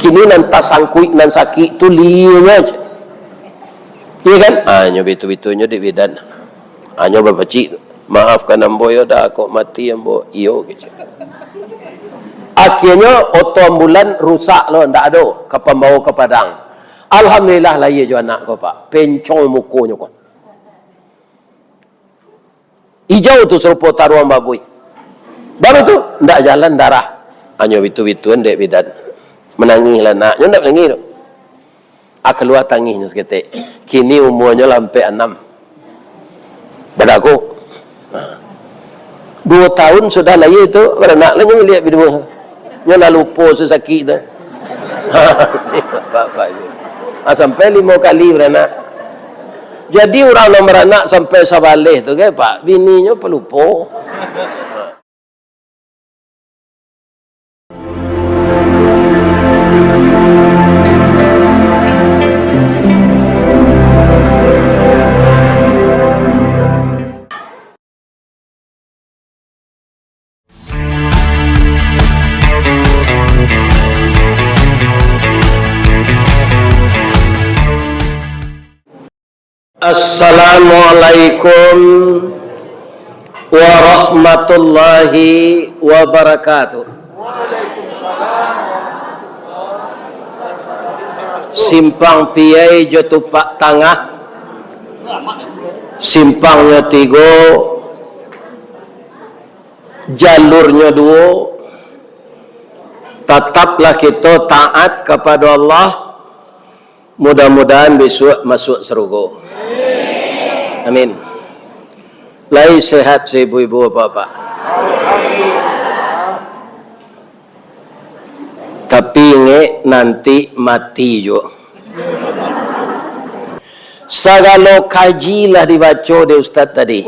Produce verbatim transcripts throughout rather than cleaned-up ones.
Kini nan tasangkuik nan sakik tu lienyo aja. Iya kan? Ah, nyo bitu-bitunyo di bidan. Ah, nyo bapacik tu. "Maafkan ambo yo, dah kok mati ambo." "Iyo," kecek. Akhirnyo oto ambulan rusak lo, ndak ado ka pambawo ka Padang. Alhamdulillah, lahia jo anak ko, Pak. Pencong mukonyo ko. Ijau tu sarupo taruang babuih. Baru tu, ndak jalan darah. Hanyo bitu-bituan dek bidan. Manangih lah nak. Nyo ndak manangih tu. Ah, kalua tangihnyo saketek. Kini umuanyo lah ampek anam. Badako. Duo tahun sudah lahia tu, baranak lah nyo liek biduo. Nyo lah lupo sasakik tu. Bapak-bapak tu. Ah, sampai limo kali baranak. Jadi urang nan baranak sampai sabaleh tu kan, Pak, bininyo palupo. Assalamualaikum warahmatullahi wabarakatuh. Simpang Piai jo Tupak Tangah, simpangnyo tigo, jalurnyo duo, tataplah kito taat kapado Allah, mudah-mudahan bisuak masuak sarugo. Amin. Lai sehat saibu-ibu bapak-bapak? Tapi ingek, nanti mati juo. Sagalo kaji lah dibaco dek ustaz tadi.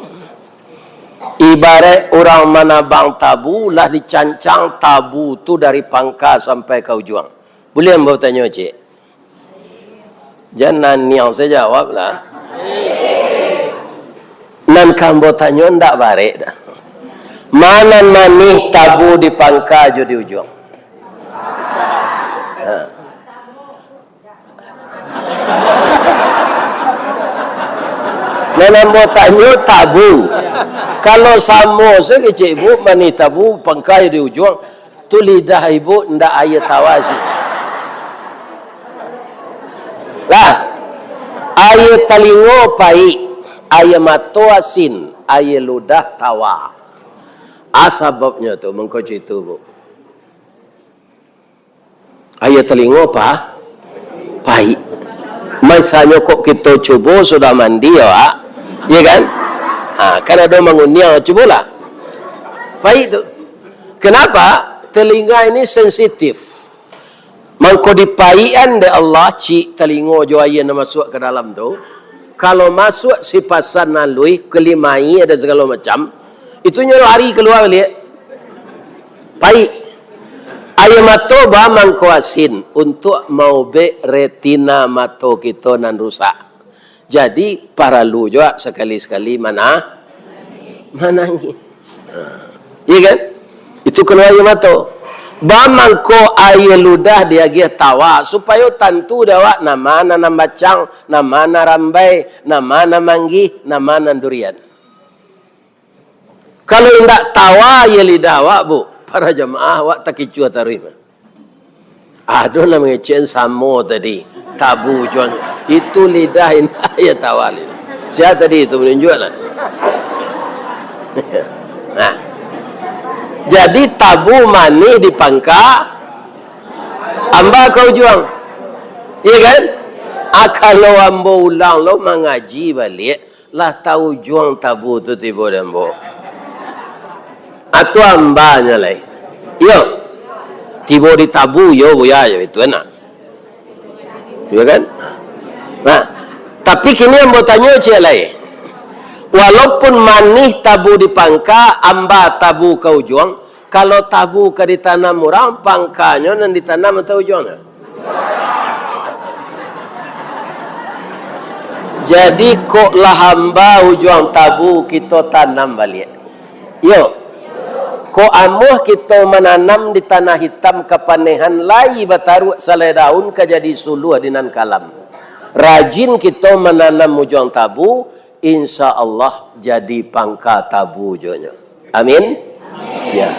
Ibaraik urang manabang tabu, lah dicancang tabu tu dari pangka sampai ka ujuang. Buliah ambo tanyo ciek? Jan naniang sajo jawab lah. Nan ka ambo tanyo ndak barek doh. Ma nan manih, tabu di pangka jo di ujuang? Ha. Nan ambo tanyo tabu. Kalau samo sajo kecek ibu, manih tabu, pangka jo di ujuang, tu lidah ibu ndak aia tawa asin. Lah, aia talingo paik, aia mato asin, aia ludah tawa. A sababnyo tu mangko caitu, Bu. Aia talingo pa-, paik. Misalnyo kok kito cubo sudah mandi, awak, iya kan? Ha, kan ado manguniang, cubolah. Paik tu. Kenapa? Telinga ini sensitif. Mangko dipaikan dek Allah, cik, talingo jo aia nan masuak ka dalam tu. Kalau masuak sipasan aluih, kulimai, ado sagalo macam, itu nyo lari kalua baliak. Paik. Aia mato ba mangko asin untuak maubek retina mato kito nan rusak. Jadi, paralu juo sakali-sakali mana-, manangih. Ha. Iya kan? Itu kalua aia mato. Ba mangko aia ludah diagiah tawa, supayo tantu dek awak nan ma nan bacang, nan ma nan rambai, nan ma nan manggih, nan ma nan durian. Kalau indak tawa aia lidah awak, Bu, para jamaah, awak takicuah taruih, mah. Ado nan mangecek samo tadi, tabu ujuang. Itu lidah indak aia tawa lidah. Sia tadi tu manunjuak lah. Nah. Jadi tabu manih di pangka, amba ka ujuang. Iya kan? Ah, kalau ambo ulang lo mangaji baliak, lah taujuang tabu tu tibo di ambo. Atau ambanyo lai. Iyo. Tibo di tabu, iyo, buya, iyo, itu enak. Iyo kan? Nah, tapi kini ambo tanyo ciek lai. Walaupun manih tabu di pangka, amba tabu ka ujuang, kalau tabu ka ditanam urang, pangkanyo nan ditanam atau ujuangnyo? Jadi, kok lah amba ujuang tabu, kito tanam baliak. Iyo. Kok amuah kito mananam di tanah itam kapanehan, lai bataruak salai daun ka jadi suluah di nan kalam. Rajin kito mananam ujuang tabu, insya Allah jadi pangka tabu juo nyo. Amin. Ya.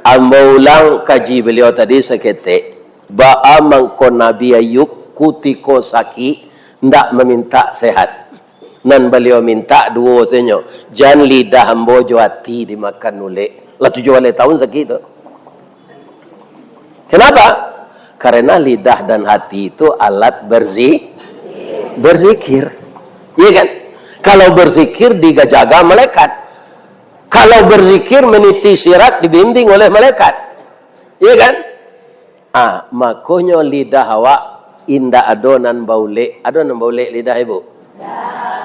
Ambo ulang kaji baliau tadi saketek. Baa mangko Nabi Ayub kutiko sakik ndak mamintak sehat? Nan baliau mintak duo sajo, "Jan lidah ambo jo ati dimakan ulek." Lah tujuah baleh taun sakik tu. Kenapa? Karena lidah dan hati itu alat berzi-, berzikir. Iya kan? Kalau berzikir dijaga malaikat. Kalau berzikir meniti sirat dibimbing oleh malaikat. Iya kan? Ah, makonyo lidah awak indak ado nan baulek. Ado nan baulek lidah, Ibu?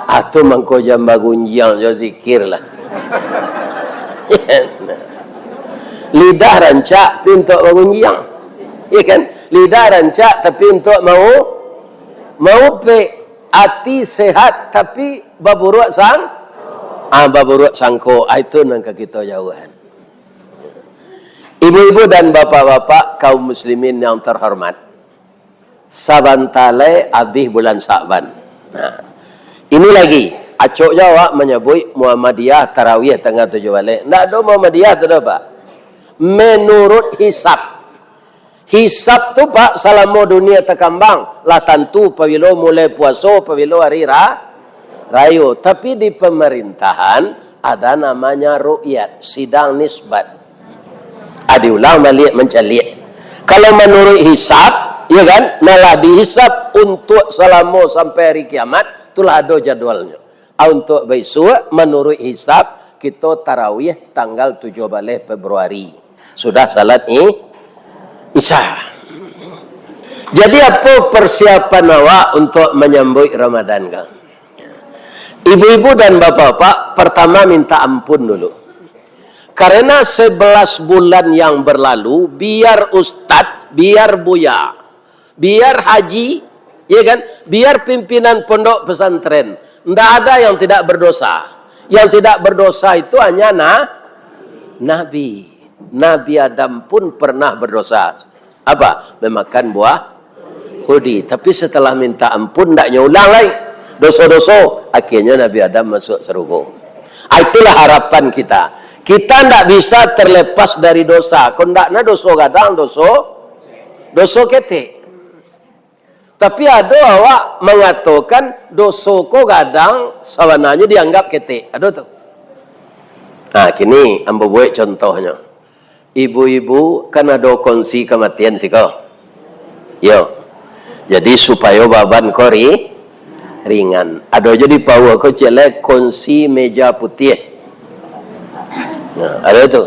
Ah, tu mangko jan bagunjiang jo zikir lah. Lidah rancak, tapi untuak bagunjiang. Iya kan? Lidah rancak, tapi untuak mau, maupek. Ati sehat, tapi baburuak sang-, ah, baburuak sangko. Ah, itu nan ka kito jauahan. Ibu-ibu dan bapak-bapak, kaum muslimin yang terhormat, sabanta lai abih bulan Sa'ban. Nah, ini lagi, acok jo awak manyabuik Muhammadiyah tarawih tanggal tujuah baleh. Ndak ado Muhammadiyah tu doh, Pak. Menurut hisab. Hisab tu, Pak, salamo dunia takambang, lah tantu pabilo mulai puaso, pabilo hari ra-, rayo. Tapi di pemerintahan ada namanya ru'yat, sidang nisbat. Ah, diulang baliak mancaliak. Kalau manuruik hisab, ya kan, nah lah dihisab untuak salamo sampai hari kiamat, tu lah ado jadwalnyo. Ah, untuak baisuak, manuruik hisab, kito tarawih tanggal tujuah baleh Februari. Sudah salat i-, Isya. Jadi, apo persiapan awak untuak manyambuik Ramadan ka? Ibu-ibu dan bapak-bapak, pertama minta ampun dulu. Karena sebelas bulan yang berlalu, biar ustad, biar buya, biar haji, ya kan, biar pimpinan pondok pesantren, ndak ada yang tidak berdosa. Yang tidak berdosa itu hanya na-, Nabi. Nabi Adam pun pernah berdosa. Apa? Memakan buah khuldi. Tapi setelah minta ampun, ndaknyo ulang lai. Doso-doso. Akhirnyo Nabi Adam masuk sarugo. Ah, itulah harapan kita. Kita ndak bisa terlepas dari dosa. Kok ndak na doso gadang, doso, doso ketek. Tapi ado awak mangatokan doso ko gadang sabananyo dianggap ketek. Ado tu. Nah, kini ambo buek contohnyo. Ibu-ibu kan ado konsi kamatian siko. Yo. Jadi supayo baban ko ri-, ringan. Ado jo di pauah ko ciek lai konsi meja putiah. Nah, ado tu.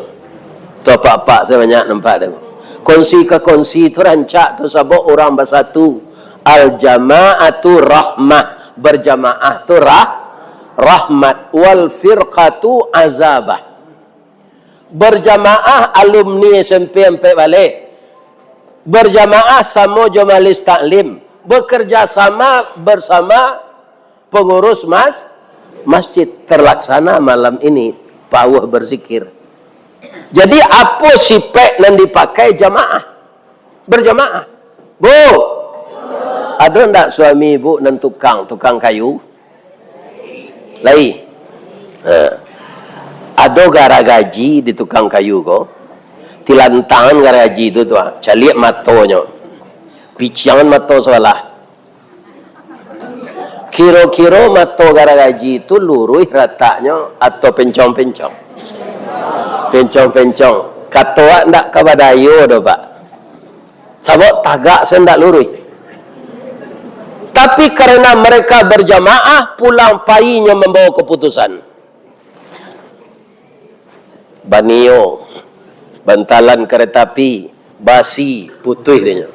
Tu apak-apak tu banyak nampak tu. Konsi ka konsi tu rancak tu sabab urang basatu. Al jama'atu rahmah. Berjamaah tu rah-, rahmat. Wal firqatu azabah. Berjamaah alumni S M P Ampek Baleh. Berjamaah samo jo majelis taklim. Bekerja sama bersama pengurus mas-, masjid. Terlaksana malam ini, pauah berzikir. Jadi, apo sipek nan dipakai jamaah? Berjamaah. Bu, ado ndak suami ibu nan tukang, tukang kayu? Lai. Ha. Ado garagaji di tukang kayu ko. Tilantangan garagaji tu, tu, ah. Caliak matonyo. Piciangan mato sabalah. Kiro-kiro mato garagaji tu luruih rataknyo atau pencong-pencong? Pencong-pencong. Kato awak ndak ka badayo doh, Pak. Sabab tagak se ndak luruih. Tapi karena mereka berjamaah, pulang painyo mambawa keputusan. Banio, bantalan kareta api, basi, putuih dinyo.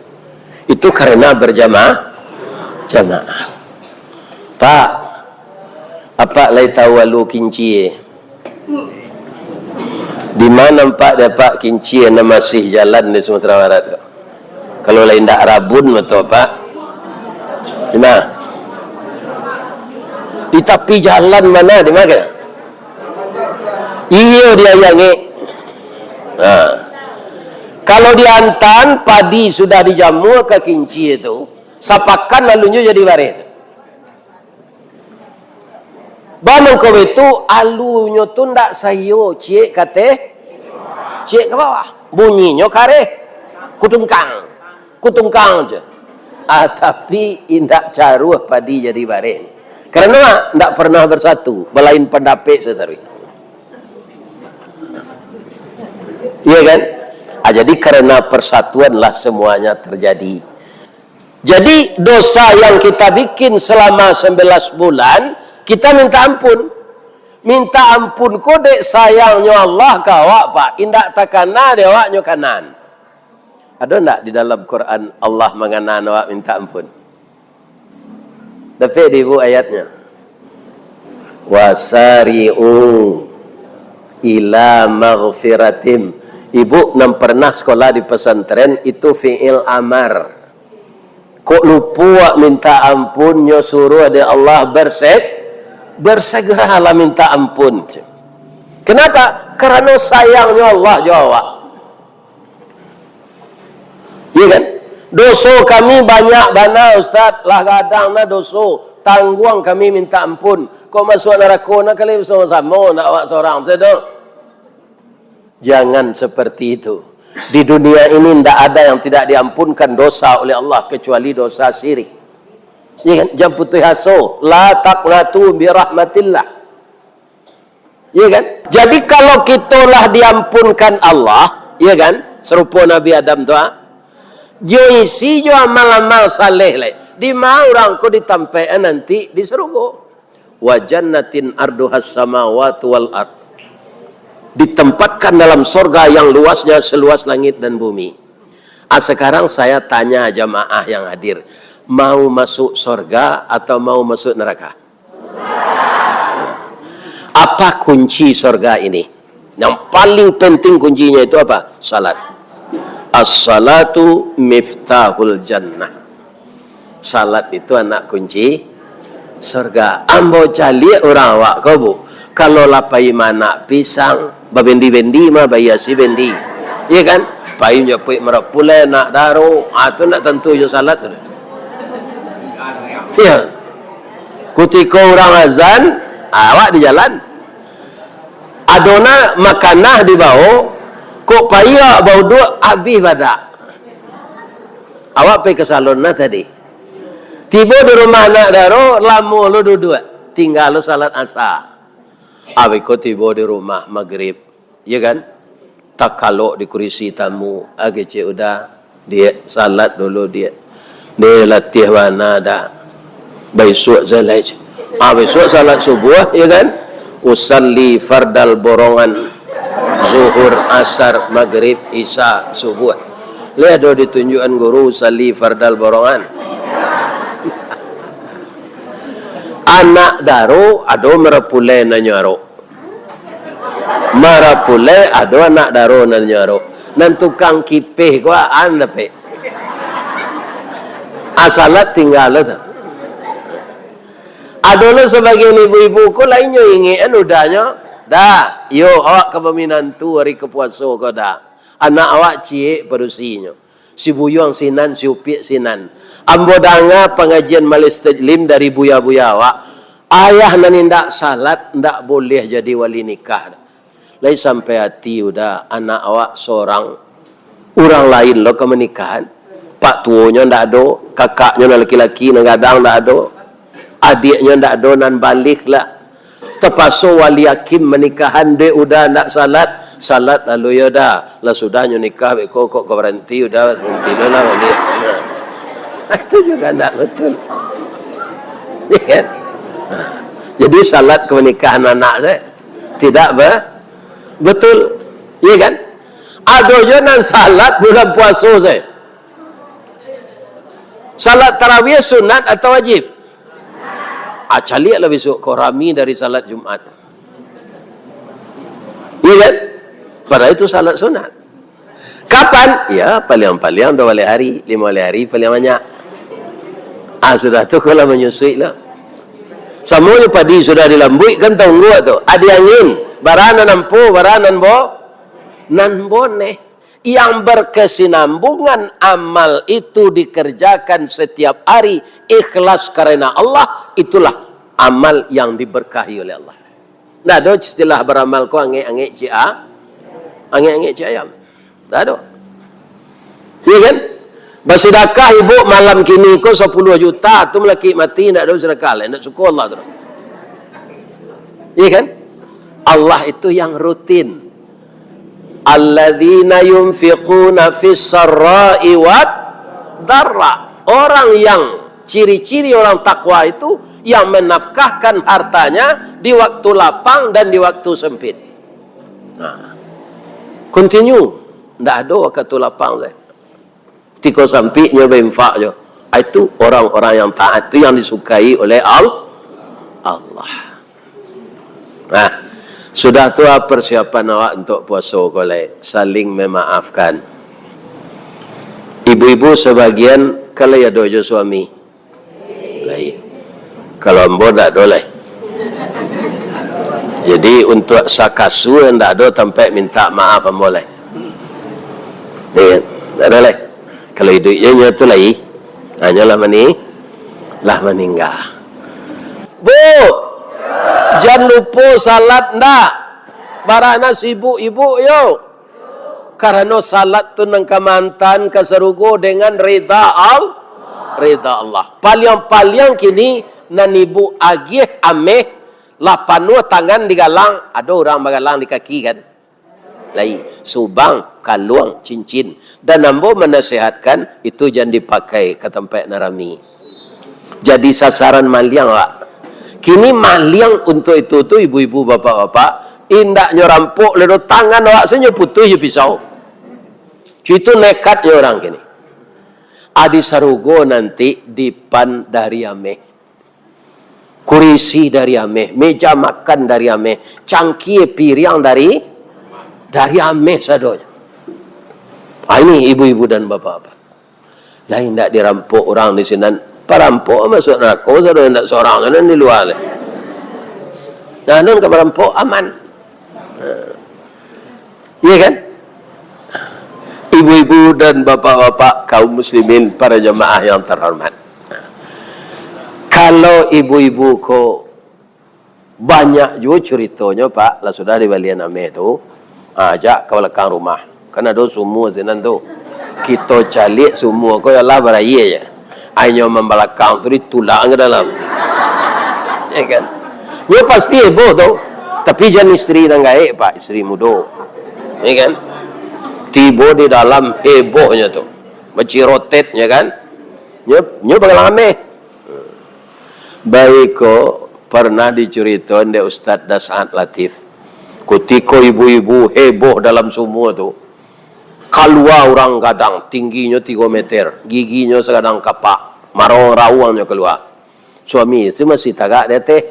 Itu karena berjamaah, jamaah. Pak, apak lai tahu Alu Kincie? Di ma nampak dek apak Kincie nan masih jalan di Sumatera Barat tu? Kalau lai ndak rabun, batua, Pak. Di ma? Di tapi jalan ma, di ma ka? Iyo, diayangik. Nah, kalau diantan padi sudah dijamua ka kinci tu, sapakan alunyo jadi bareh tu. Ba mangko baitu, alunyo tu ndak saiyo ciek ka ateh, ciek ka bawah. Bunyinyo kareh. Kutungkang. Kutungkang je. Ah, tapi indak caruah padi jadi bareh. Karano ndak pernah bersatu, balain pandapek sataruih. Iya kan? Ah, jadi karena persatuanlah semuanya terjadi. Jadi, dosa yang kita bikin selama sebelas bulan, kita minta ampun. Minta ampun ko dek sayangnyo Allah ka awak, Pak. Indak takana dek awak nyo kanan. Ado ndak di dalam Quran Allah manganan awak minta ampun? Dapek di ibu ayatnyo. Wasari'u ila maghfiratim. Ibu nan pernah sekolah di pesantren, itu fi'il amar. Kok lupo awak minta ampun, nyo suruh dek Allah berseg-, bersegeralah minta ampun. Kenapa? Karano sayangnyo Allah jo awak. Iya kan? Doso kami banyak bana, Ustaz. Lah gadang nah doso. Tangguang kami minta ampun. Kok masuak narako nah kali samo-samo, ndak awak sorang sajo. Jangan seperti itu. Di dunia ini ndak ada yang tidak diampunkan dosa oleh Allah kecuali dosa syirik. Iya kan? Jan putuih aso. La taqnatu bi rahmatillah. Iya kan? Jadi, kalau kito lah diampunkan Allah, iya kan? Sarupo Nabi Adam tu, ah. Jo isi jo amal-amal saleh lai. Di ma urang ko ditampaik-an nanti? Di sarugo. Wa jannatin arduhas samawati wal ard. Ditempatkan dalam sorga yang luasnya seluas langit dan bumi. Ah, sekarang saya tanya jamaah yang hadir, mau masuk sorga atau mau masuk neraka? Apa kunci sorga ini? Yang paling penting kuncinya itu apa? Salat. As-salatu miftahul jannah. Salat itu anak kunci sorga. Ambo caliak urang awak ko, Bu. Kalau lah pai maanak pisang, babendi-bendi mah, bahiasi bendi. Iya kan? Pai njapuik marapulai, anak daro, ah, tu ndak tantu jo salat tu. Iya. Kutiko urang azan, awak di jalan. Ado nak makanah dibao, kok pai awak bauduak, abih badak. Awak pai ka salon lah tadi. Tibo di rumah anak daro, lamo lo duduak, tingga lo salat asa. Abih ko tibo di rumah magrib, ya kan? Takalok di kurisi tamu, ah, kecek udah, "Diak, salat dulu, Diak. Ni latiah bana dah. Baisuak salat." Ah, baisuak salat subuah, ya kan? Usalli fardal borongan, zuhur, asar, magrib, isya, subuah. Lihat do ditunjukan guru usalli fardal borongan. Anak daro ado marapulai nan nyo arok. Marapulai ado anak daro nan nyo arok. Nan tukang kipeh ko an dapek. Ah, salat tingga lo tu. Ado lo sabagian ibu-ibu ko lain nyo ingek an udahnyo. Dah, yo awak ka baminantu ari ka puaso ko dah. Anak awak ciek padusinyo. Si buyuang sinan, si upiak sinan. Ambo danga pangajian Majelis Taklim dari buya-buya awak. Ayah nan indak salat, ndak boleh jadi wali nikah. Lai sampai ati udah anak awak sorang. Urang lain lo ka manikahan. Pak tuonyo ndak ado, kakaknyo nan laki-laki nan gadang ndak ado. Adiaknyo ndak ado nan baligh lah. Tapaso wali hakim manikahan dek udah ndak salat, salat lalu yo dah. Lah sudah nyo nikah beko kok ka baranti udah, baranti dulu lah baliak. Nah. Itu juga ndak betul. Ya kan? Jadi salat ka manikahan anak saya tidak be-, betul. Ya kan? Ado jo nan salat bulan puaso saya. Salat tarawih sunat atau wajib? Ah, caliaklah besok ko rami dari salat Jumat. Iya kan? Padahal itu salat sunat. Kapan? Ya, paliang-paliang dua baleh hari, limo baleh hari paliang banyak. Ah, sudah tu ko lah manyusuik lah. Samonyo padi sudah dilambuik kan, tunggu tu. Adi angin. Bara nan ampo, bara nan bo-, nan boneh. Yang berkesinambungan amal itu dikerjakan setiap hari, ikhlas karena Allah, itulah amal yang diberkahi oleh Allah. Ndak ado istilah baramal ko angek-angek cik a-, angek-angek cik ayam. Ndak ado. Iya kan? Basidakah ibu malam kini ko sapuluah juta, tu malakik mati, ndak ado sadakah lai, ndak suko Allah tu. Iya kan? Allah itu yang rutin. Alladzina yunfiquna fis sarra'i wad darra. Orang yang, ciri-ciri orang takwa itu yang menafkahkan hartanya di waktu lapang dan di waktu sempit. Nah, continue. Ndak ado waktu lapang tu. Tiko sampiknyo bainfak jo. Ah, itu orang-orang yang taat tu yang disukai oleh Al-, Allah. Nah, sudah tu, ah, persiapan awak untuk puaso ko lai, saling memaafkan. Ibu-ibu sebagian kan lai ado jo suami. Lai. Kalau ambo ndak ado lai. Jadi, untuk sakasua ndak ado tampek minta maaf ambo lai. Iya, ndak ado lai. Kalau iduik je nyo tu lai. Hanyo lah mani-, lah maningga. Bu, jan lupo salat ndak? Bara nan sibuk ibu yo. Karano salat tu nan ka maantaan ka sarugo dengan rida Al-, rida Allah. Paliang-paliang kini nan ibu agiah ameh, lah panuah tangan di galang, ado urang bagalang di kaki kan? Lai, subang, kaluang, cincin. Dan ambo manasehatkan, itu jan dipakai ka tampek nan rami. Jadi sasaran maliang, Pak. Kini maliang untuk itu tu, ibu-ibu, bapak-bapak, indaknyo rampok lai doh, tangan awak sajo putuih jo pisau. Itu nekatnyo urang kini. Adi sarugo nanti dipan dari ameh. Kurisi dari ameh, meja makan dari ameh, cangkie piriang dari, dari ameh sadonyo. Ah, ini ibu-ibu dan bapak-bapak. Lah indak dirampok urang di sinan. Parampok masuak narako, sadonyo indak surang nan di lua lai. Nah, nan ka marampok aman. Nah. Iya kan? Ibu-ibu dan bapak-bapak kaum muslimin, para jamaah yang terhormat. Kalau ibu-ibu ko banyak juo curitonyo, Pak, lah sudah dibalian ameh tu, ah, ajak ka balakang rumah. Kan ado sumua sinan tu. Kito caliak sumua ko ialah baraia je. Ainyo mambalakang tu ditulak ka dalam. Ya kan? Nyo pasti heboh tu. Tapi jan istri nan gaek, Pak, istri mudo. Ya kan? Tibo di dalam hebohnyo tu. Bacirotetnyo kan? Nyo, nyo bagalang ameh. Baiko, pernah dicuritoan dek Ustaz Das'ad Latif. Kutiko ibu-ibu heboh dalam sumua tu, kalua urang gadang, tingginyo tigo meter, giginyo sagadang kapak, marauang-rauangnyo kalua. Suami tu masih tagak di ateh.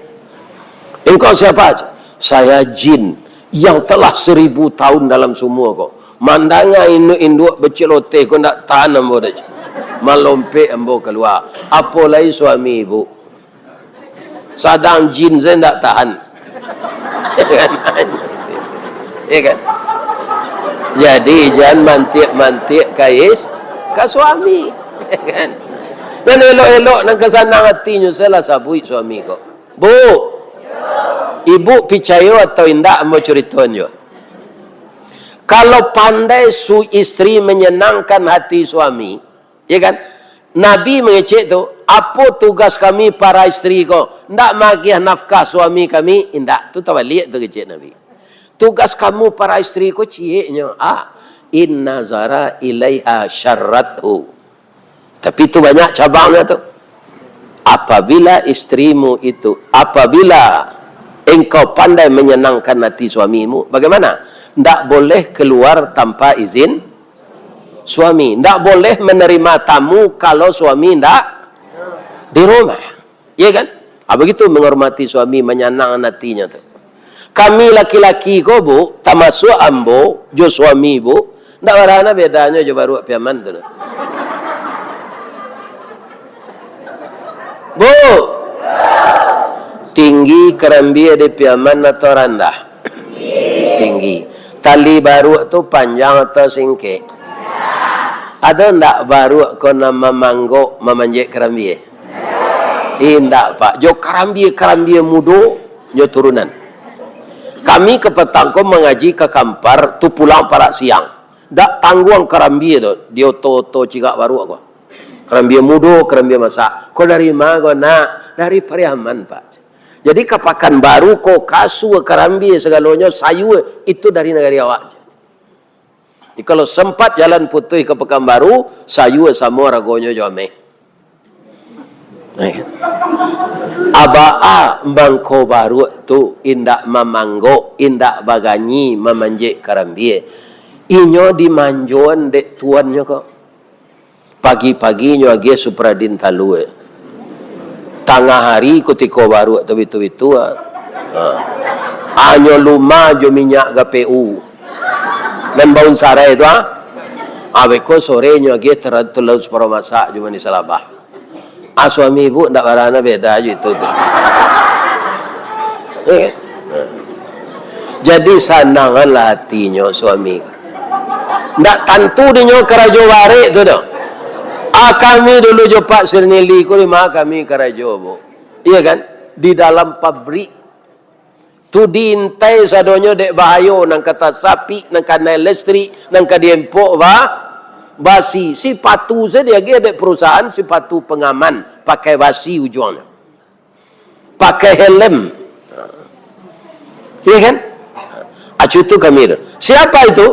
"Engkau siapa?" "Saya jin yang telah seribu tahun dalam sumua ko. Mandanga induak-induak baceloteh ko ndak tahan ambo doh. Malompek ambo kalua. Apo lai suami ibu? Sadang jin sajo ndak tahan." Ya kan? Jadi, jan mantiak-mantiak ka is-, ka suami. Ya kan? Nan elok-elok, nan ka sanang atinyo, salah sabuik suami ko. Bu, ibu picayo atau indak ambo curitoan jo? Kalau pandai su istri manyanangkan hati suami, ya kan? Nabi mangecek tu, "Apo tugas kami para istri ko? Ndak maagiah nafkah suami kami?" "Indak." Tu tabaliak tu kecek Nabi. "Tugas kamu para istri ko cieknyo, ah, in nazara ilaiha syarrathu." Tapi tu banyak cabangnyo tu. Apabila istrimu itu, apabila engkau pandai menyenangkan hati suamimu, bagaimana? Ndak boleh keluar tanpa izin suami. Ndak boleh menerima tamu kalau suami ndak di rumah. Iya kan? Ah, begitu menghormati suami, manyanangkan hatinyo tu. Kami laki-laki ko, Bu, tamasuak ambo jo suami, Bu, ndak bara nan bedanyo jo baruak Piaman tu, nah. Bu, tinggi karambia di Piaman atau randah? Tali baruak tu panjang atau singkek? Ado ndak baruak ko nan mamanggok, mamanjek karambia? Indak, Pak. Jo karambia-karambia mudo, nyo turunan. Kami kapatang ko mangaji ka Kampar, tu pulang parak siang. Ndak tangguang karambia tu, dioto-oto cigak baruak ko. Karambia mudo, karambia masak. Ko dari ma ko, Nak? Dari Pariaman, Pak. Jadi ka Pakanbaru ko, kasua, karambia, sagalonyo, sayua, itu dari nagari awak. Jadi, kalau sempat jalan putuih ka Pakanbaru, sayua samo aragonyo jo ameh. Eh. Abaa mangko baruak tu indak mamanggok, indak baganyi mamanjek karambia. Inyo dimanjoan dek tuannyo ko. Pagi-pagi nyo agiah Supradin talua. Tangah hari kutiko baruak tabitu-bitu, ah. Ha. Anyo lumah jo minyak G P U. Nan baun sarai tu, ah. Abeko sore nyo agiah tera-, telur saparo masak jo manih salabah. Ah, suami ibu ndak barana beda jo itu tu. Eh. Jadi, sananglah hatinyo suami. Ndak tantu dinyo karajo barek tu doh. Ah, kami dulu jo Pak Sirnili ko di ma kami karajo, Bu. Iya kan? Di dalam pabrik. Tu diintai sadonyo dek bahayo, nan ka tasapik, nan kanai listrik, nan ka diempok ba-, basi. Sipatu sajo diagiah dek perusahaan, sipatu pangaman, pakai basi ujuangnyo. Pakai helm. Iya kan? Acu tu kami tu. Siapa itu?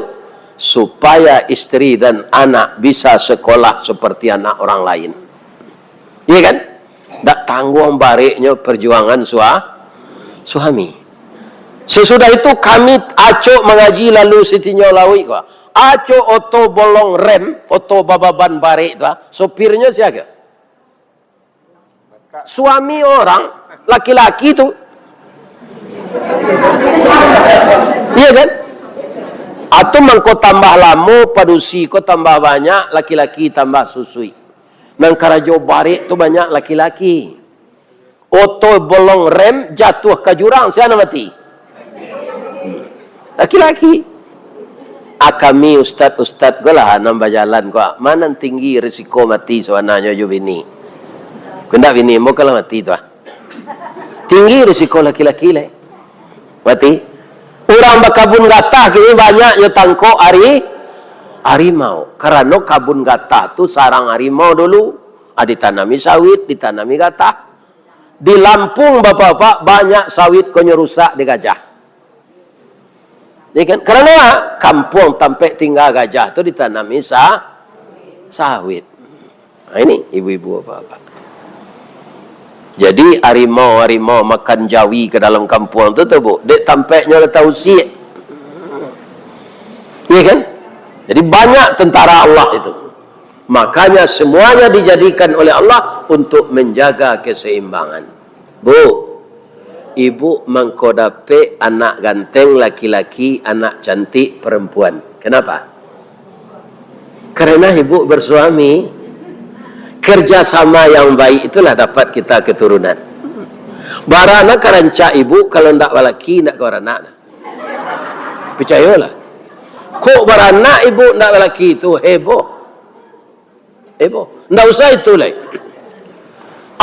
Supaya isteri dan anak bisa sekolah seperti anak orang lain. Iya kan? Ndak tangguang bareknyo perjuangan sua-, suami. Sesudah itu kami acok mangaji lalu sitinyo lauik ko. Acok oto bolong rem, oto bababan barek tu, ah. Sopirnyo sia ko? Suami orang, laki-laki tu. Iya kan? Atau mangko tambah lamo, padusi ko tambah banyak, laki-laki tambah susuik. Nan karajo barek tu banyak laki-laki. Oto bolong rem jatuah ka jurang, sia nan mati? Laki-laki. Ah, kami ustad-ustad ko lah nan bajalan ko, ah. Ma nan tinggi risiko mati sabananyo jo bini? Ko ndak bini ambo kan lah mati tu, ah. Tinggi risiko laki-laki lai. Mati. Urang bakabun gatah kini banyak nyo tangkok ari-, harimau. Karano kabun gatah tu sarang harimau dulu. Ah, ditanami sawit, ditanami gatah. Di Lampung, bapak-bapak, banyak sawit ko nyo rusak dek gajah. Ya kan? Karano kampuang tampek tingga gajah tu ditanami sa-, sawit. Nah, ini ibu-ibu, bapak-bapak. Jadi, harimau-harimau makan jawi ka dalam kampuang tu, tu, Bu, dek tampeknyo lah tausiak. Ya kan? Jadi, banyak tentara Allah itu. Makanya, semuanya dijadikan oleh Allah untuk menjaga keseimbangan. Bu, ibu mangko dapek anak ganteng laki-laki, anak cantik perempuan. Kenapa? Karena ibu bersuami. Kerjasama yang baik itulah dapat kita keturunan. Bara anak ka rancak ibu, kalau ndak balaki, ndak ka baranak. Picayolah. Kok baranak ibu ndak balaki tu heboh. Heboh. Ndak usah itu lai.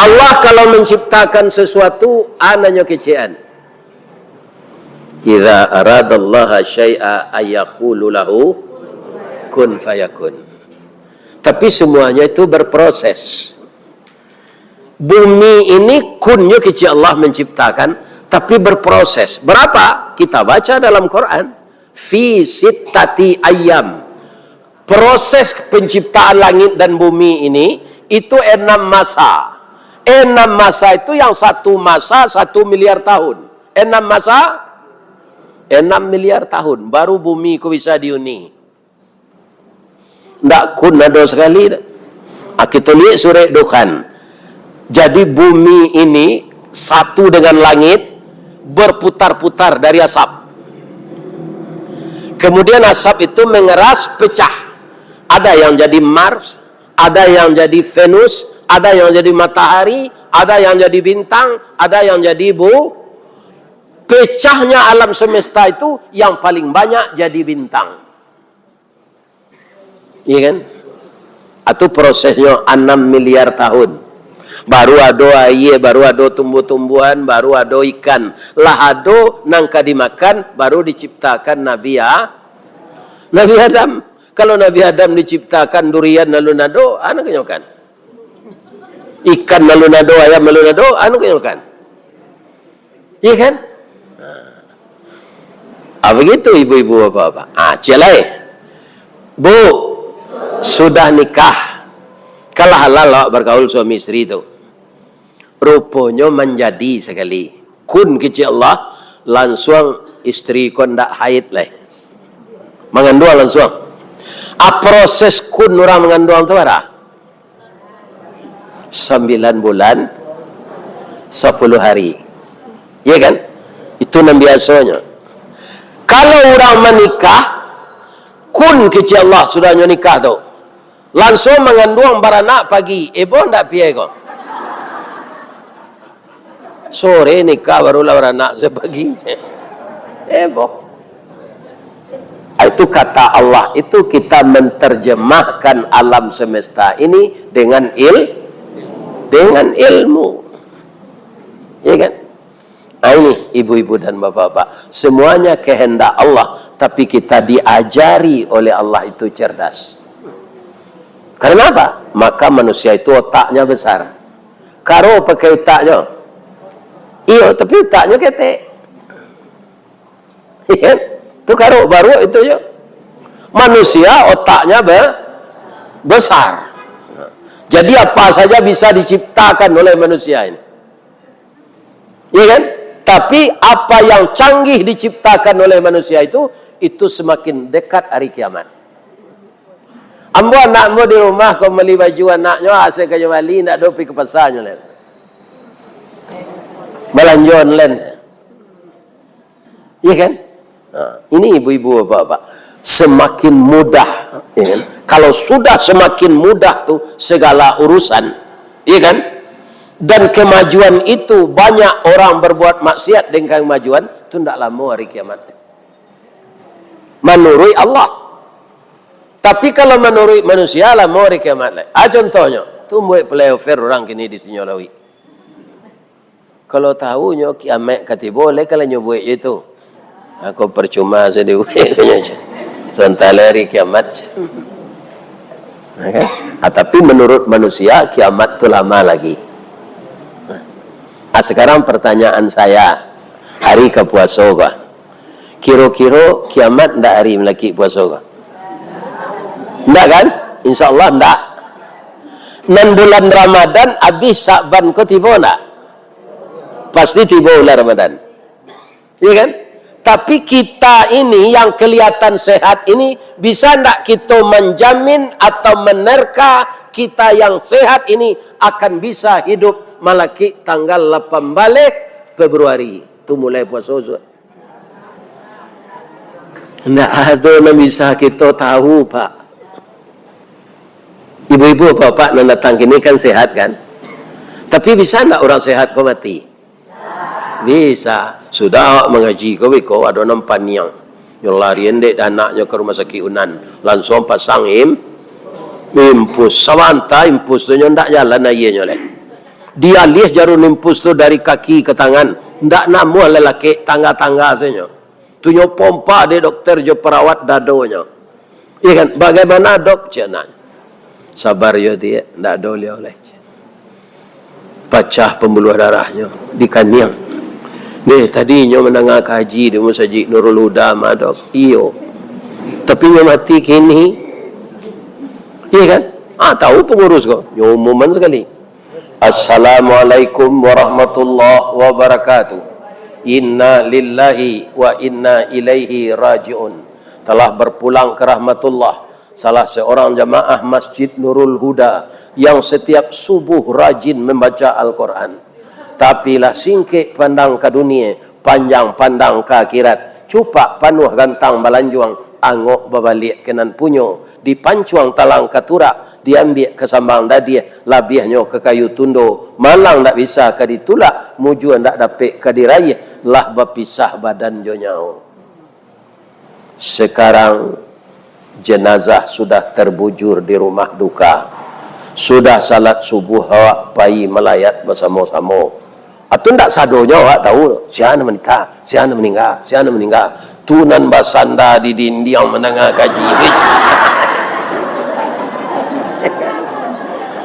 Allah kalau menciptakan sesuatu, ananyo kecekan. Idza aradallaha syai'a ayyaqulu lahu kun fayakun. Tapi semuanya itu berproses. Bumi ini kunnyo kecek Allah menciptakan, tapi berproses. Berapa? Kita baca dalam Quran, fi sittati ayyam. Proses penciptaan langit dan bumi ini, itu enam masa. Enam masa itu yang satu masa satu miliar tahun. Enam masa, enam miliar tahun, baru bumi ko bisa diuni. Ndak kun ado sakali tu. Ah, kito liek surek Dukhan. Jadi, bumi ini satu dengan langit, berputar-putar dari asap. Kemudian asap itu mengeras, pecah. Ada yang jadi Mars, ada yang jadi Venus, ada yang jadi matahari, ada yang jadi bintang, ada yang jadi bu-, Pecahnya alam semesta itu yang paling banyak jadi bintang. Iya kan? Atau prosesnya enam miliar tahun. Baru ado aia, baru ado tumbuh-tumbuhan, baru ado ikan. Lah ado nan ka dimakan, baru diciptakan Nabi A-, Nabi Adam. Kalau Nabi Adam diciptakan durian lalu nado, anu kanyokan. Ikan lalu nado, ayam lalu nado, anu kanyokan. Iya kan? Ah, begitu ibu-ibu, bapak-bapak. Ah, ciek lai. Bu, sudah nikah. Kalah halal awak bergaul suami istri tu. Ruponyo manjadi sakali. Kun kecek Allah, lansuang istri ko ndak haid lai. Manganduang lansuang. Ah, proses kun urang manganduang tu bara? Sambilan bulan, sapuluh hari. Iya kan? Itu nan biasonyo. Kalau urang manikah, kun kecek Allah sudahnyo nikah tu. Lansuang manganduang baranak pagi. Eboh ndak piya ko? Sore nikah barulah baranak sapagi. Eboh. Itu kata Allah itu kita menterjemahkan alam semesta ini dengan il-, dengan ilmu. Ya kan? Nah, ini ibu-ibu dan bapak-bapak, semuanya kehendak Allah, tapi kita diajari oleh Allah itu cerdas. Karena apa? Maka manusia itu otaknya besar. Karo pakai otaknyo. Iyo, tapi otaknyo ketek. Iya kan? Tu karo baruak itu yo. Manusia otaknya be-, besar. Jadi apa saja bisa diciptakan oleh manusia ini. Iya kan? Tapi apa yang canggih diciptakan oleh manusia itu, itu semakin dekat hari kiamat. Ambo anak ambo di rumah, ko mali baju anaknyo, asa kayo bali, ndak ado pi ka pasanyo lai. Balanjo online. Iya kan? Ha, ini ibu-ibu, bapak-bapak. Semakin mudah, ya kan? Kalau sudah semakin mudah tu segala urusan, iya kan? Dan kemajuan itu banyak orang berbuat maksiat dengan kemajuan, tu ndak lamo hari kiamat. Manuruik Allah. Tapi kalau manuruik manusia, lamo hari kiamat lai. Ah, contohnyo, tumbuik flyover urang kini di Sinyo Lauik. Kalau tahu nyo kiamat ka tibo, lai kalau nyo buek je tu. Aku percuma sajo dibuek nyo. Sontai lai hari kiamat. Ya kan? Ah, tapi menurut manusia, kiamat tu lama lagi. Ah, sekarang pertanyaan saya, hari ka puaso ko? Kiro-kiro kiamat ndak hari malakik puaso ko? Ndak kan? Insya Allah ndak. Nan bulan Ramadan abih, Sa'ban ko tibo ndak? Pasti tibo bulan Ramadan. Iya kan? Tapi kita ini yang kelihatan sehat ini, bisa ndak kito menjamin atau menerka kita yang sehat ini akan bisa hidup malakik tanggal lapan baleh Februari? Tu mulai puaso sudah. Ndak ado nan bisa kito tahu, Pak. Ibu-ibu, bapak nan datang kini kan sehat, kan? Tapi bisa ndak urang sehat ko mati? Bisa. Sudah awak mangaji ko beko, ado nan paniang. Nyo larian dek anaknyo ka rumah sakik Unan. Lansuang pasang im-, impus. Sabanta impus tu nyo ndak jalan aianyo lai. Dialiah jarum impus tu dari kaki ka tangan. Ndak namuah lalakek, tangga-tangga sajo. Tu nyo pompa dek dokter jo parawat dadonyo. Iya kan? "Bagaimana, Dok?" cek anak. "Sabar yo, Diak, ndak ado liau lai," cek. "Pacah pembuluh darahnyo di kaniang." Deh, tadi nyo mandanga kaji di Masajik Nurul Huda mah, Dok. Iyo. Tapi nyo mati kini. Iya kan? Ah, tahu pengurus ko. Nyo umuman sakali. Assalamualaikum warahmatullahi wabarakatuh. Inna lillahi wa inna ilaihi raji'un. Telah berpulang ke rahmatullah, salah seorang jamaah Masjid Nurul Huda yang setiap subuh rajin membaca Al-Quran. Tapi lah singkek pandang ka dunia, panjang pandang ka akhirat, cupak panuah gantang balanjuang, angok babaliak ka nan punyo, dipancuang talang ka turak, diambiak ka sambang dadiah, labiahnyo ka kayu tundo, malang ndak bisa ka ditulak, mujua ndak dapek ka diraiah, lah bapisah badan jo nyawo. Sekarang, jenazah sudah terbujur di rumah duka. Sudah salat subuh, awak pai malayat basamo-samo. Atau ndak sadonyo awak tahu, sia nan maningga, sia nan maningga, sia nan maningga. Tu nan basanda di dindiang mandanga kaji.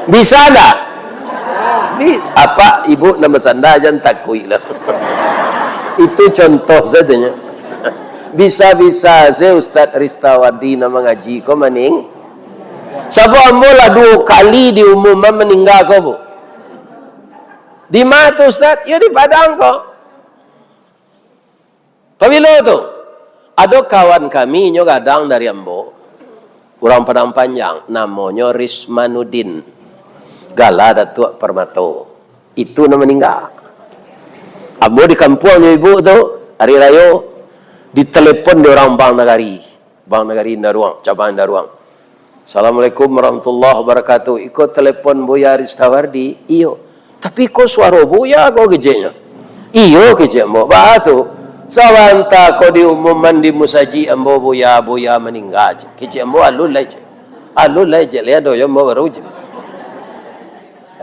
Bisa ndak? Bisa. Apak, ibu nan basanda, jan takuik lah. Itu contoh sajonyo. Bisa-bisa se Ustaz Ristawardi nan mangaji ko maning-, sabab ambo lah duo kali diumuman maningga ko, Bu. Di ma tu, Ustaz? Yo, di Padang ko. Pabilo tu? Ado kawan kami, inyo gadang dari ambo, urang Padang Panjang, namonyo Rismanuddin, gala Datuak Permato. Itu nan maningga. Ambo di kampuang jo ibu tu, ari rayo, ditelepon di urang Bank Nagari. Bank Nagari Indaruang, cabang Indaruang. "Assalamualaikum warahmatullahi wabarakatuh. Iko telepon Buya Ristawardi?" "Iyo." "Tapi ko suaro Buya ko," keceknyo. "Iyo," kecek ambo. "Baa tu?" "Sabanta ko diumuman di musajik ambo, Buya, Buya maningga," kecek ambo. "Alun lai," kecek. "Alun lai," kecek, "lai ado jo ambo baru," kecek.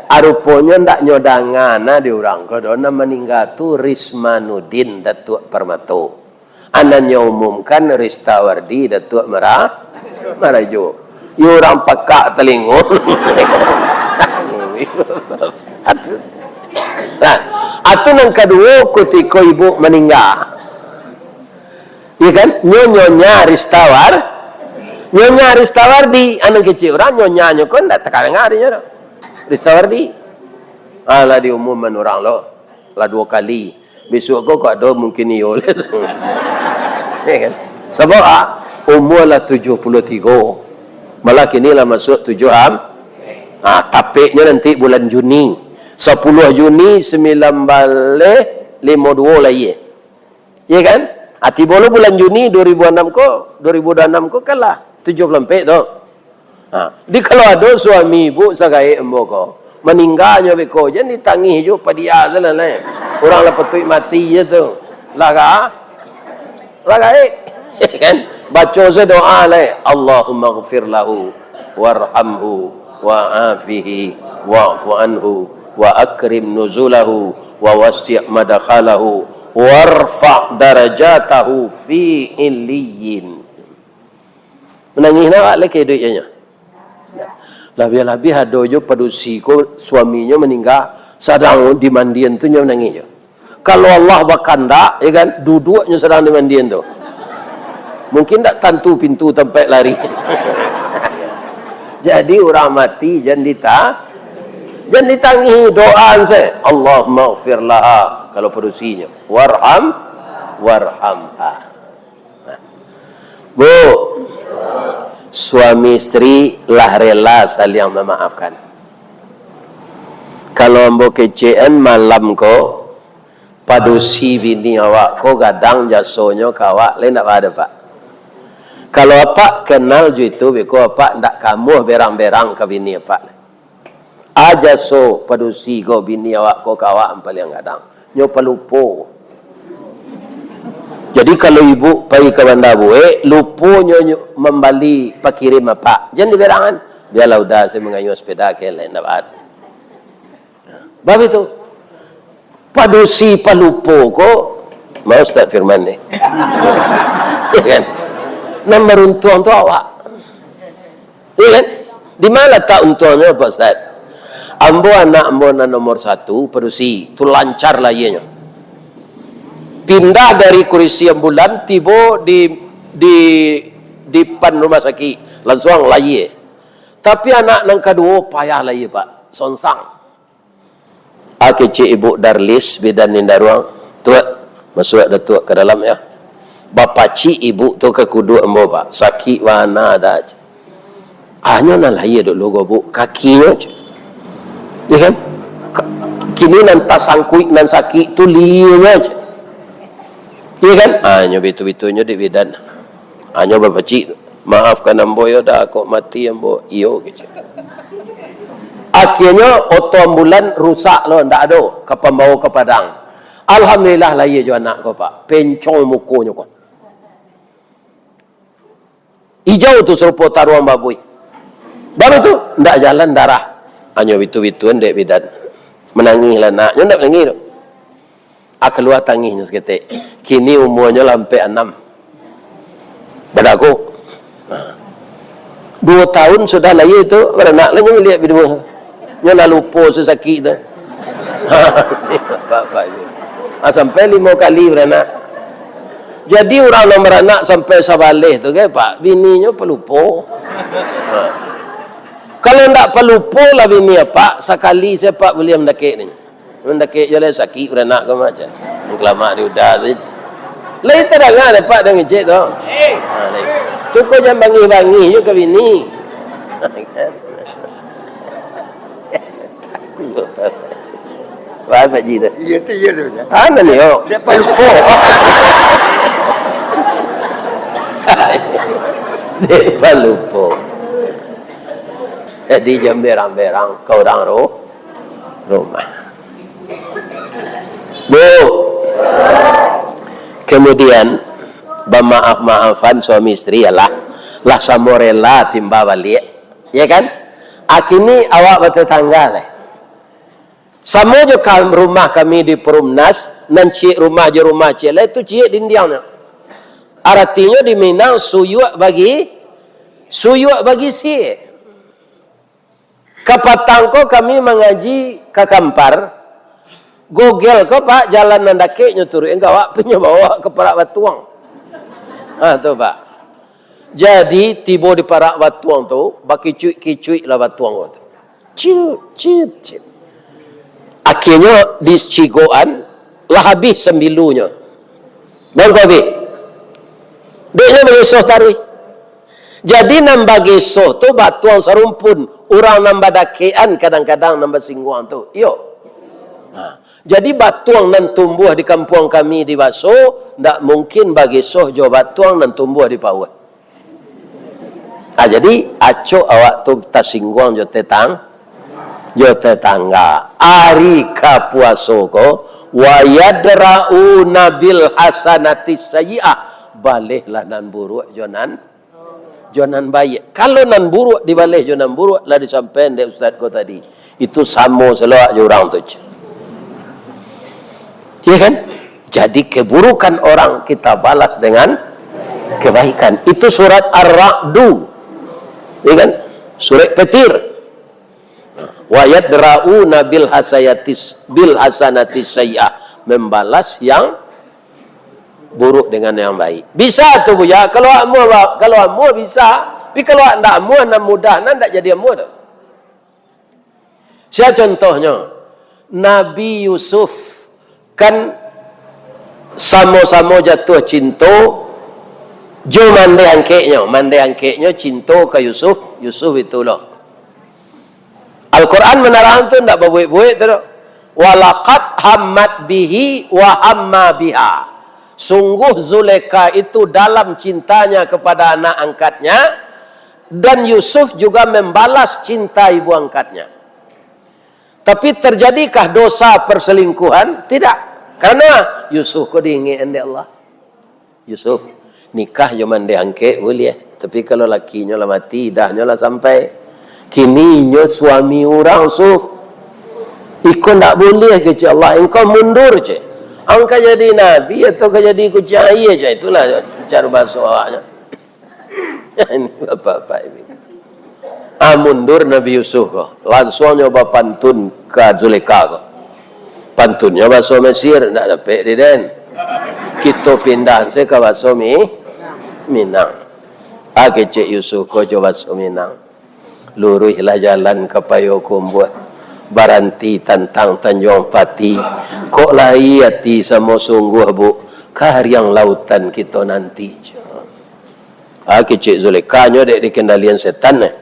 Aruponyo ndak nyo danga nah di urang ko doh, nan maningga tu Rismanuddin Datuak Permato. Anan nyo umumkan Ristawardi Datuak Mara-, Marajo. Yo, urang pakak talingo. Nah, atu nan kaduo, kutiko ibu maningga. Iya kan? Nyo Nyonya Ristawar-, Nyonya Ristawardi. Anan kecek urang, Nyonyanyo ko ndak takadanga dinyo doh. Ristawardi. Alah, diumuman urang lo. Lah duo kali. Besok ko kok ado mungkin iyo. Ya kan? Sabab, ah, umua lah tujuh puluah tigo. Malah kini lah masuak tujuah am-, ah, tapeknyo nanti bulan Juni. Sapuluah Juni sambilan baleh limo duo lahia. Ya kan? Ah, tibo lo bulan Juni dua ribu anam ko, dua ribu dua anam ko kan lah tujuah puluah ampek tu. Ha, di kalau ado suami ibu sagaek ambo ko, maningganyo beko, jan ditangih jo, padia se lah, lai. Urang lah patuik mati je tu. Lah ga-, lah gaek. Kan? Baco se doa, lai. "Allahummaghfir lahu, warhamhu, wa'afihi, wa'fu anhu, wa akrim nuzulahu, wa wasi' madkhalahu, warfa' darajatahu fi illiyin." Manangih nah awak lai ka iduik nyo. Labiah-labiah ado jo padusi ko, suaminyo maningga, sadang di mandian tu nyo manangih jo. Kalau Allah bakandak, ya kan, duduaknyo sadang di mandian tu. Mungkin ndak tantu pintu tampek lari. Jadi, urang mati jan dita-, jan ditangih, doaan se. "Allahummaghfir laha," kalau padusinyo. "Warham, warhamha." Nah. Bu, suami isteri lah rela saling mamaafkan. Kalau ambo kecekan malam ko, padusi bini awak ko gadang jasonyo ka awak, lai ndak baa doh, Pak. Kalau apak kenal jo itu, beko apak ndak kamuah berang-berang ka bini apak. A jaso padusi ko, bini awak ko, ka awak ampaliang gadang. Nyo palupo. Jadi, kalau ibu pai ka Banda Buek, luponyo nyo mambali pakirim apak. Jan diberangan. Bialah udah, saya mangayuh sepeda, kelek, ndak baa. Bab itu. Padusi palupo ko, ma Ustaz Firman ni. Ya kan? Nan baruntuang tu awak. Iya kan? Di ma latak untuangnyo, Pak Ustaz? Ambo, anak ambo nan nomor satu, padusi, tu lancar lahianyo. Pindah dari kurisi ambulan, tibo di, di, di depan rumah sakit, lansuang lahia. Tapi anak nan kaduo payah lahia, Pak. Songsang. A kecek Ibu Darlis, bidan Indaruang, "Tuak, masuak Datuak ka dalam, ya. Bapacik ibu tu ka kuduak ambo, Pak. Sakik bana dah." Anyo nan lahia dulu ko, Bu, kakinyo, cek. Ya kan? Ka-, kini nan tasangkuik, nan sakik tu lianyo, cek. Ya kan? Anyo bitu-bitunyo dek bidan. Anyo bapacik tu. "Maafkan ambo yo, dah kok mati ambo." "Iyo," kecek. Akhirnyo oto ambulan rusak lo, ndak ado ka pambawo ka Padang. Alhamdulillah, lahia jo anak ko, Pak. Pencong mukonyo ko. Ijau tu sarupo taruang babuih. Baru tu, ndak jalan darah. Hanyo bitu-bituan dek bidan. Manangih lah anaknyo, ndak manangih tu. Ah, kalua tangihnyo saketek. Kini umuanyo lah ampek anam. Badago. Duo tahun sudah lahia tu, baranak lah nyo liek biduo. Nyo lah lupo sasakik tu. Apak-apak tu. Ah, sampai limo kali baranak. Jadi urang nan baranak sampai sabaleh tu, kan, Pak, bininyo palupo. Ha. Kalau ndak palupo lah bini apak, sakali se apak buliah mandakek ni. Mandakek jo lai sakik baranak ko macam. Kalamak di uda tu. Lai tadanga dek apak dek ngecek tu. Ha, lai. Tu ko jan bangih-bangih jo ka bini. Wah, Pak Ji tu. Iya tu, iya tu. Ana ni, yo. Dia palupo. Dia palupo. Jadi, jan berang-berang ka urang ru-, rumah. Bu, kemudian, bamaaf-maafan suami istri, yalah, lah samo rela timba baliak, ya kan? Akini awak batatangga lah. Samo jo ka-, rumah kami di Perumnas, nan ciek rumah jo rumah ciek lai tu ciek dindiangnyo. Aratinyo di Minang suyuak bagi, suyuak bagi siek. Kapatang ko kami mangaji ka Kampar, Gogel ko, Pak, jalan nan dakeknyo turuik, enggak awak punyo bawa ka parak batuang. Ha, tu, Pak. Jadi, tibo di parak batuang tu, bakicuik-kicuik lah batuang ko tu. Ciut, ciut, ciut. Akhirnyo dicigokan, lah habih sambilunyo. Bang ko habih. Deknyo bagesoh taruih. Jadi nan bagesoh tu batuang sarumpun, urang nan badakekan kadang-kadang nan basingguang tu. Iyo. Nah, jadi batuang nan tumbuah di kampuang kami di Baso, ndak mungkin bagesoh jo batuang nan tumbuah di pauah. Ah, jadi, acok awak tu tasingguang jo tetang-, jo tetangga. Ari ka puaso ko, "Wa yadra'una bil hasanati sayyi'ah." Balehlah nan buruak jo nan, jo nan baiak. Kalau nan buruak dibaleh jo nan buruak, lah disampaian dek ustaz ko tadi. Itu samo salawat jo urang tu, cik. Ya kan? Jadi, keburukan orang kita balas dengan kebaikan. Itu surat Ar-Ra'du. Ya kan? Surat Petir. "Wa yadra'una bil hasayatis, bil hasanatis sayyi'ah." Membalas yang buruk dengan yang baik. Bisa tu, Buya. Kalau amuah, kalau amuah bisa. Tapi kalau ndak amuah, nan mudah, nan ndak jadi amuah tu. Sia contohnyo, Nabi Yusuf kan samo-samo jatuah cinto jo mandeh angkeknyo. Mandeh angkeknyo cinto ka Yusuf, Yusuf itu lo. Al-Quran manarang tu ndak babuek-buek tu doh. "Walaqad hammat bihi wa hamma biha." Sungguh Zulekha itu dalam cintanya kepada anak angkatnya, dan Yusuf juga membalas cinta ibu angkatnya. Tapi terjadikah dosa perselingkuhan? Tidak. Karena Yusuf ko diingek dek Allah. Yusuf, nikah jo mandeh angkek buliah. Tapi kalau lakinyo lah mati, idahnyo lah sampai. Kini inyo suami urang, Yusuf. Iko ndak buliah, kecek Allah. Engkau mundur, cek. Angkau jadi nabi atau kau jadi kuciang aia, cek. Itulah cara bahaso awaknyo. Ini bapak-bapak ini. Ah, mundur Nabi Yusuf ko. Lansuang nyo bapantun ka Zulekha ko. Pantunnyo bahaso Mesir, ndak dapek di den. Kito pindah se ka bahaso Mi-, Minang. Ah, kecek Yusuf ko jo bahaso Minang. Luruihlah jalan ka Payokumbuah. Baranti tantang Tanjuang Pati. Kok lai ati samo sungguah, Bu. Kariang lautan kito nanti. Ah, kecek Zulekha nyo dek dikendalian setan, eh.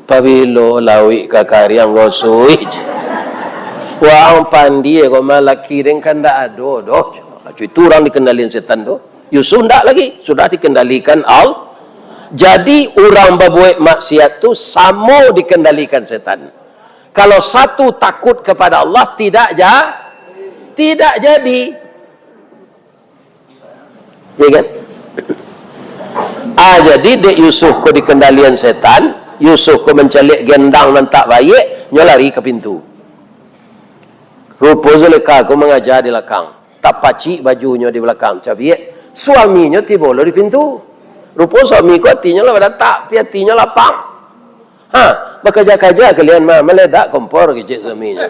Pabilo lauik ka kariang gosuih, cek. Waang pandie ko malaki den kan ndak ado doh, cek. Itu urang dikendalian setan tu. Yusuf ndak lagi, sudah dikendalikan Al-, jadi urang babuek maksiat tu samo dikendalikan setan. Kalau satu takut kepada Allah, tidak ja-, Tidak jadi. Ya kan? Ah, jadi dek Yusuf ko dikendalian setan, Yusuf ko mancaliak gendang nan tak baiak, nyo lari ka pintu. Rupo Zulekha ko mangaja di lakang. Tapacik bajunyo di balakang, cabiak. Suaminyo tibo lo di pintu. Rupo suami ko atinyo lah badatak, tapi atinyo lapang. Ha, bakaja-kaja kalian mah, maledak kompor, kecek suaminyo.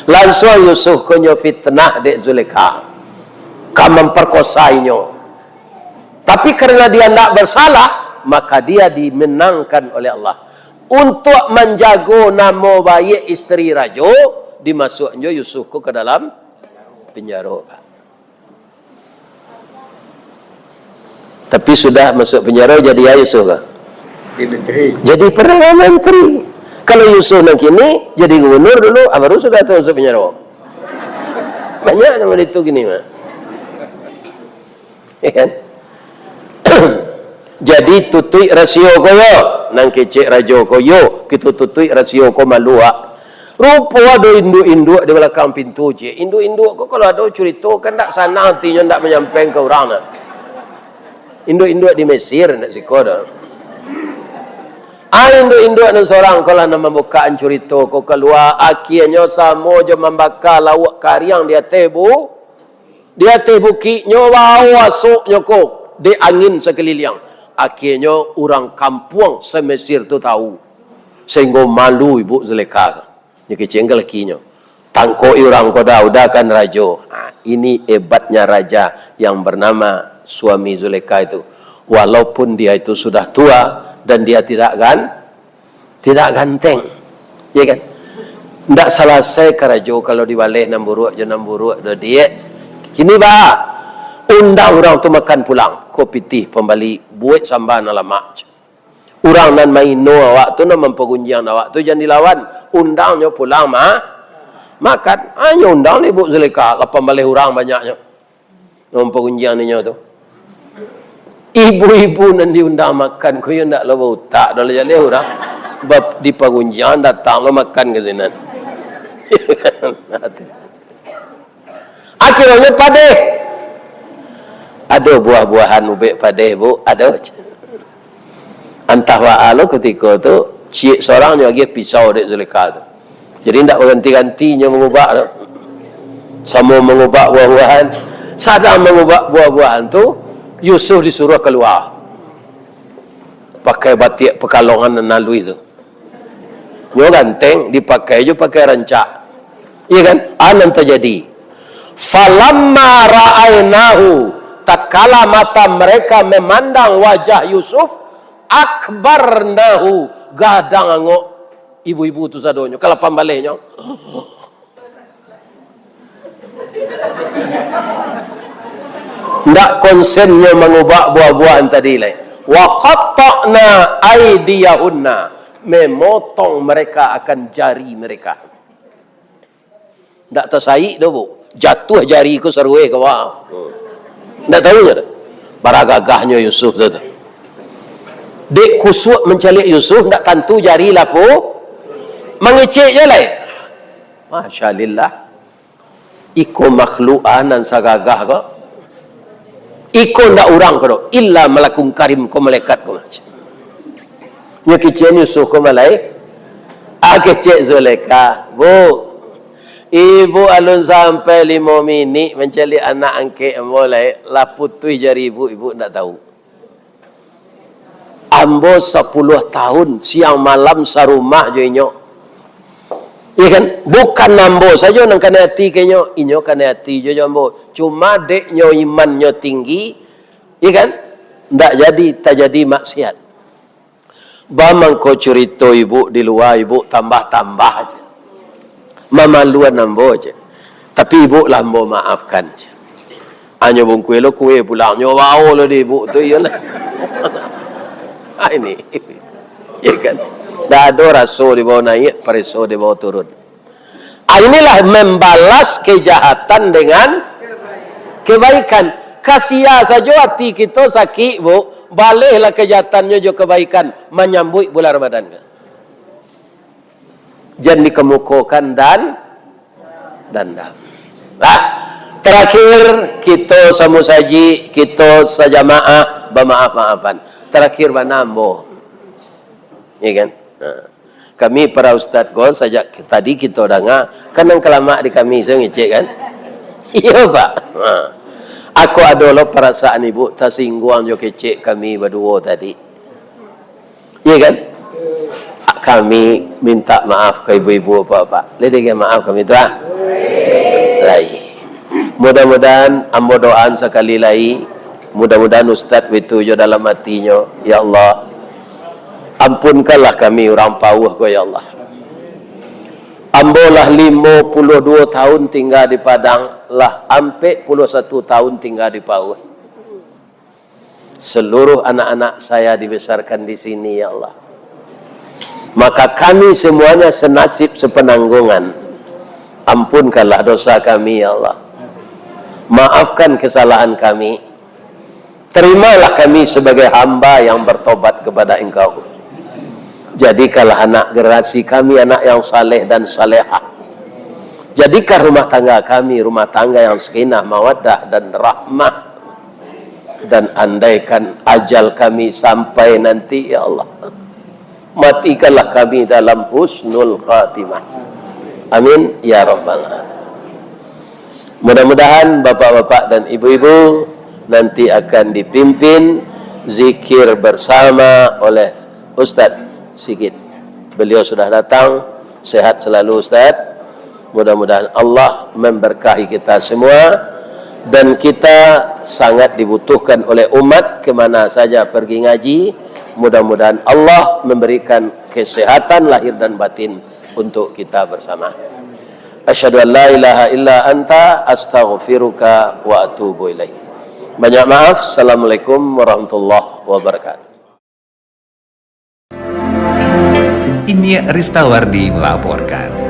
Lansuang Yusuf ko nyo fitnah dek Zulekha. Ka mamparkosa inyo. Tapi karena dia ndak bersalah, maka dia dimenangkan oleh Allah. Untuak manjago namo baiak isteri rajo, dimasuaknyo Yusuf ko ka dalam penjaro. Tapi sudah masuk penjaro, jadi a Yusuf ko? Jadi menteri. Jadi perdana menteri. Kalau Yusuf nan kini jadi gubernur dulu, ah, baru sudah tu masuk penjaro. Banyak namo itu kini mah. Ya kan? Jadi tutuik rasio ko yo, nan kecek rajo ko yo, kito tutuik rasio ko malu, ah. Rupo ado induak-induak di balakang pintu, cek. Induak-induak ko kalau ado curito kan ndak sanang atinyo ndak manyampaikan ka urang nah. Induak-induak di Mesir ndak siko doh. Ah, induak-induak nan sorang ko lah nan mambukakan curito ko kalua, akienyo samo jo mambaka lauak kariang di ateh bu-, Di ateh bukiknyo, bao asoknyo ko, dek angin sakaliliang. Akienyo urang kampuang sa-Mesir tu tahu, sahinggo malu ibuk Zulekha. Nyo kecek ka lakinyo, "Tangkok urang ko, udah-udah kan rajo." Ha, ini hebatnya raja yang bernama suami Zulekha itu. Walaupun dia itu sudah tua dan dia tidak gan-, tidak ganteng. Ya kan? Ndak salasai karajo kalau dibaleh nan buruak jo nan buruak do, Diak. Kini ba, undang urang tu makan pulang. Ko pitih pambali, buek samba nan lamak. Urang nan maino awak tu, nan mampagunjiang awak tu, jan dilawan. Undang nyo pulang ma-, makan. Hanyo undang ibuk Zulekha, lapan baleh urang banyaknyo. Nan pagunjiang ninyo tu. Ibu-ibu nan diundang makan ko yo ndak lo bautak doh lah jaleh urang. Bab dipagunjiang datang lo makan ka sinan. Akhiranyo padeh. Ado buah-buahan ubek padeh, Bu? Ado. Antah baa lo kutiko tu, ciek sorang nyo agiah pisau dek Zulekha tu. Jadi, indak baganti-ganti nyo mangubak tu. Samo mangubak buah-buahan. Sadang mangubak buah-buahan tu, Yusuf disuruah kalua. Pakai batiak pakalongan nan aluih tu. Nyo ganteng, dipakai jo pakai rancak. Iya kan? A nan tajadi. "Falamma ra'ainahu," tatkala mata mereka memandang wajah Yusuf, "akbarnahu," gadang angok ibu-ibu tu sadonyo, kalapan balehnyo. Ndak konsennyo mangubak buah-buahan tadi lai. "Wa qatta'na aidiyahunna," memotong mereka akan jari mereka. Ndak tasaik doh, Bu. Jatuah jari ko sarueh ka bawah. Hmm. Ndak tahu nyo doh. Bara gagahnyo Yusuf tu, tu. Dek kusuak mancaliak Yusuf, ndak tantu jari lapu. Mangecek je lai. Masya Allah. Iko makhluk a nan sagagah ko. Iko ndak urang ko doh, illa malakun karim ko, malaikat ko. Nyo kecek Yusuf ko malai-, a kecek Zulekha, "Bu, ibu alun sampai limo minik mancaliak anak angkek ambo lai, lah putuih jari ibu, ibu ndak tahu." Ambo sapuluah tahun, siang malam sarumah jo inyo. Iya kan? Bukan ambo sajo nan kanai ati ka inyo, inyo kanai ati jo, jo ambo. Cuma dek nyo imannyo tinggi, iya kan? Ndak jadi tajadi maksiat. Ba mangko curito ibu di lua, ibu tambah-tambah aja. Mamaluan ambo aja. Tapi ibu lah ambo maafkan aja. Anyo bungkuih lo kue pulang, nyo bao lo di ibu tu, iyolah. Ah, ini. Ya kan? Ndak ado raso dibawa naik, pareso dibawa turun. Ah, inilah membalas kejahatan dengan kebaikan. Kasia sajo ati kito sakik, Bu. Balehlah kejahatannyo jo kebaikan, manyambuik bulan Ramadan ko. Jan dikamukokan dan dandam. Lah, terakhir, kito samusajik, kito sajamaah bamaaf-maafan. Terakhir bana ambo. Ya kan? Ha. Kami para ustaz ko, sajak tadi kito danga, kan nan kalamak di kami, saya ngecek kan? Iyo, Pak. Ha. Ako ado lo parasaan ibu tasingguang jo kecek kami baduo tadi. Iya kan? Kami minta maaf ka ibu-ibu, bapak-bapak. Lai dibagi maaf kami tu, ah? Lai. Mudah-mudahan ambo doaan sakali lai. Mudah-mudahan ustaz itu jo dalam hatinyo, "Ya Allah, ampunkanlah kami urang Pauh ko, ya Allah. Ambo lah limo puluah duo tahun tingga di Padang, lah ampek puluah satu tahun tingga di Pauh. Seluruh anak-anak saya dibesarkan di sini, ya Allah. Maka kami semuanya senasib sepenanggungan. Ampunkanlah dosa kami, ya Allah. Maafkan kesalahan kami. Terimalah kami sebagai hamba yang bertobat kepada Engkau. Jadikanlah anak generasi kami anak yang saleh dan salehah. Jadikan rumah tangga kami rumah tangga yang sakinah, mawaddah, dan rahmah. Dan andaikan ajal kami sampai nanti, ya Allah, matikanlah kami dalam husnul khatimah. Amin, ya rabbal alamin." Mudah-mudahan bapak-bapak dan ibu-ibu nanti akan dipimpin zikir bersama oleh Ustaz Sigit. Beliau sudah datang, sehat selalu, Ustaz. Mudah-mudahan Allah memberkahi kita semua, dan kita sangat dibutuhkan oleh umat kemana saja pergi ngaji. Mudah-mudahan Allah memberikan kesehatan lahir dan batin untuk kita bersama. Asyhadu an la ilaha illa anta, astaghfiruka wa atubu ilaik. Banyak maaf. Assalamualaikum warahmatullahi wabarakatuh. Inyiak Ristawardi melaporkan.